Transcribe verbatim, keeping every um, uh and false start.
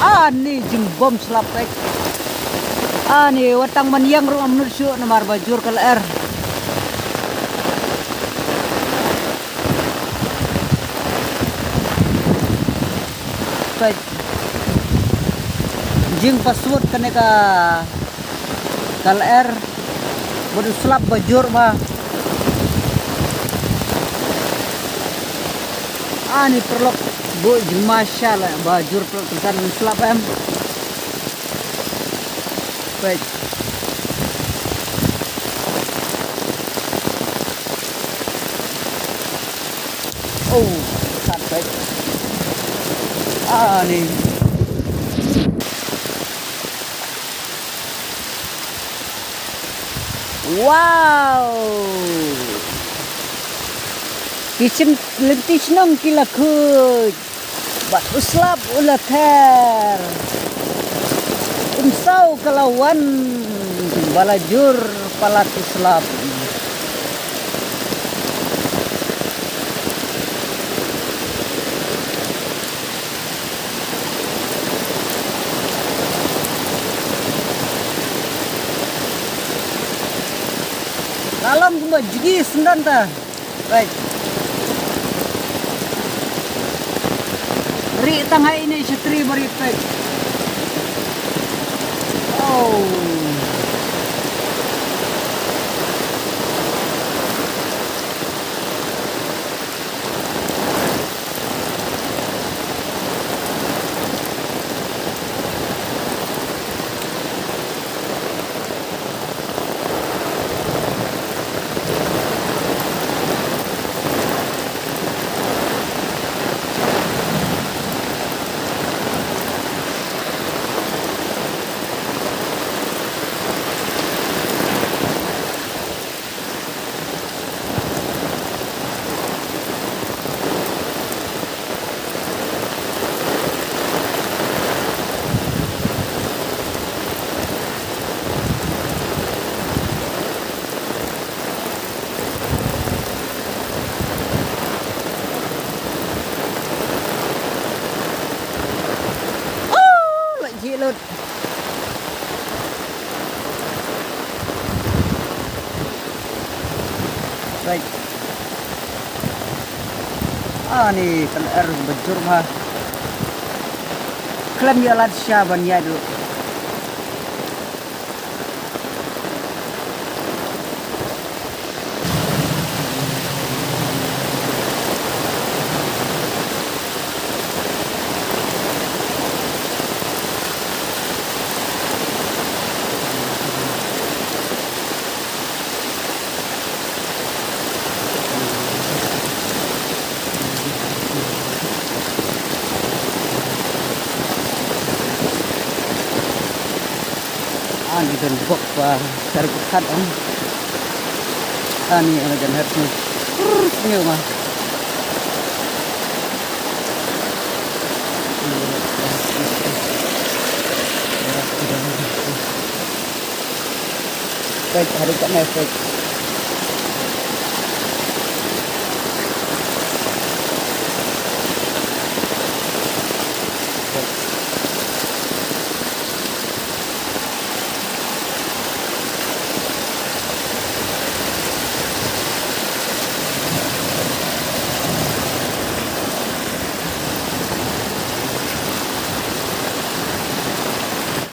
Ani jingbom slap peit. Ani wat tang ban ïeng ruh ngam nud shuh namar ba jur ka lyer. Peit. Jingpasut kane ka ka lyer bad u slap ba jur ba. Ani paralok, buh jingma sha la ba jur paralok, tang u slap em. Peit. Oh, sat peit. Ani. Wow! Ki shnong, lynti shnong ki la khuid bad u slap u la ther. Kumsaw ka la wan ba la jur palat u slap. La long kumba jngi syndon ta. Peit. Ri tang ha ine shatri ba ri peit. Oh. Oh, la jhieh lut. Right. Ani ka lyer ba jur bha. Khlem ïa lad sha ban ïaid ruh. Ani don bok ba ter bukat am. Ani ala jan het ni. Prrr, sngew ma. Peit, hari kat ne, peit.